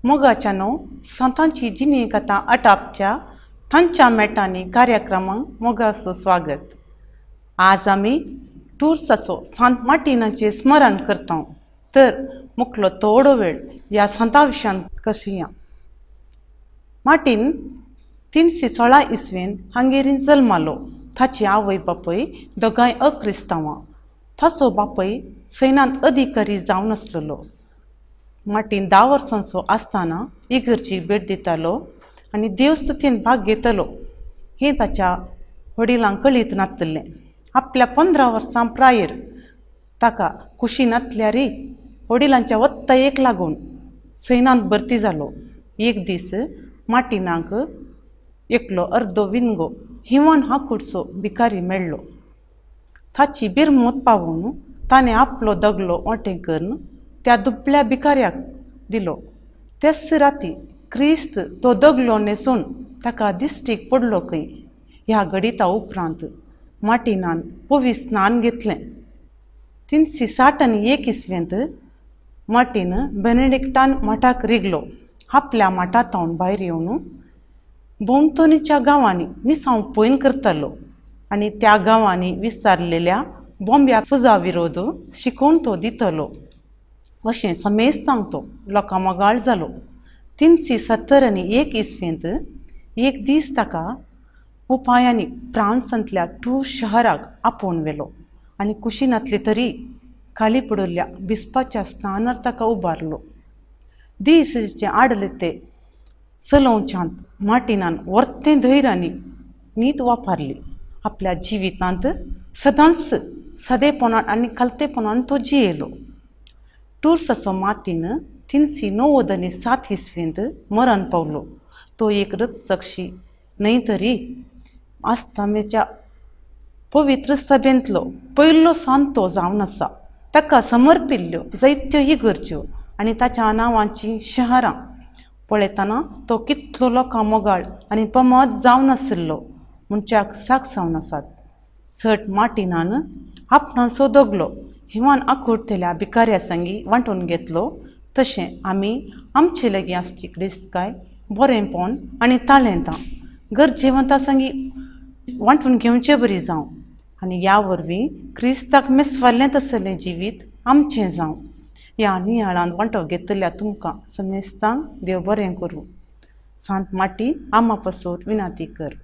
मोगाच्यानो सांतांची जिणी कथा आटापच्या तांच्या मेटांनी कार्यक्रमांक मोगाचो स्वागत। आज आमी टूर्साचो सांत मार्टिनाचें स्मरण करता, तर मुखलो थोडो वेळ ह्या सांता विशयान कशया। मार्टिन 316 इसवेन हंगेरीन जल्मालो। ताची आवय बापूय दोगांय अक्रिस्तांवां। ताचो बापूय सैनांत अधिकारी जावन आसलेलो। मार्टिन 10 वर्सांचो आसतना इगर्जीक भेट दितालो आनी देवस्तुतीन भाग घेतलो हें ताच्या वडिलांक कळीत नासलें। आपल्या 15 वर्सां प्रायर ताका खुशी नासल्यारय वडिलांच्या वत्तायेक लागून सैनांत भरती जालो। एक दीस मार्टिनाक एकलो अर्दो विनगो हिवान हाकुडचो भिकारी मेळ्ळो। ताची बिरमत पावून ताणें आपलो दगलो वांटें करून त्या दुबळ्या भिकाऱ्याक दिलो। तेच राती क्रिस्त तो दगलो न्हेसून ताका दिश्टीक पडलो खंय। ह्या घडिता उपरांत मार्टिनान पवित्र स्नान घेतलें। 361 इसवेंत मार्टिन बेनेडिक्टान मठाक रिगलो। आपल्या मठांत भायर येवन भोंवतणीच्या गांवांनी मिसांव पयन करतालो आनी त्या गांवांनी विस्तारलेल्या बॉम्ब्या फुजा विरोध शिकोवन तो दितलो अशें समेस्तांक तो लोकां मोगाळ जालो। 371 इसवेंत एक दीस ताका उपायांनी फ्रांसांतल्या टूर शहराक आपोवन व्हेलो आनी कुशीनातली तरी खाली पडिल्ल्या बिस्पाच्या स्थानार ताका उबारलो। दीस जे आडले ते चलोवच्यांत मार्टिनान वर्तें धैर्य आनी नीत वापरली। आपल्या जिवितांत सदांच सादेपणान आनी खालतेपणान तो जियेलो। टूर्साचो मार्टिन 397 इसवेंत मरण पावलो। तो एक रक्तसाक्षी न्हय तरी आस्तामेच्या पवित्र सभेंतलो पयलो सांत तो जावन आसा। ताका समर्पिल्ल्यो जायत्यो इगर्ज्यो आनी ताच्या नांवाचीं शहरां पळयतना तो कितलो लोकां मोगाळ आनी पमत जावन आशिल्लो म्हणच्याक साक्ष जावन आसात। सट मार्टिनान आपणाचो दगलो हिवान आकुडतेल्या भिकाऱ्या संगी वांटून घेतलो। तशें आमी आमचे लागीं आसची क्रिस्तकाय बरेंपण आनी ताळेंतां गरजेवंता संगी वांटून घेवचे बरी जावं आनी ह्या वरवीं क्रिस्ताक मेसवाल्लें तसलें जिवीत आमचें जावं। ह्या नियाळांत वांटो घेतल्या तुमकां समेस्तांक देव बरें करूं। सांत मार्टिन आमा पासत विनंती कर।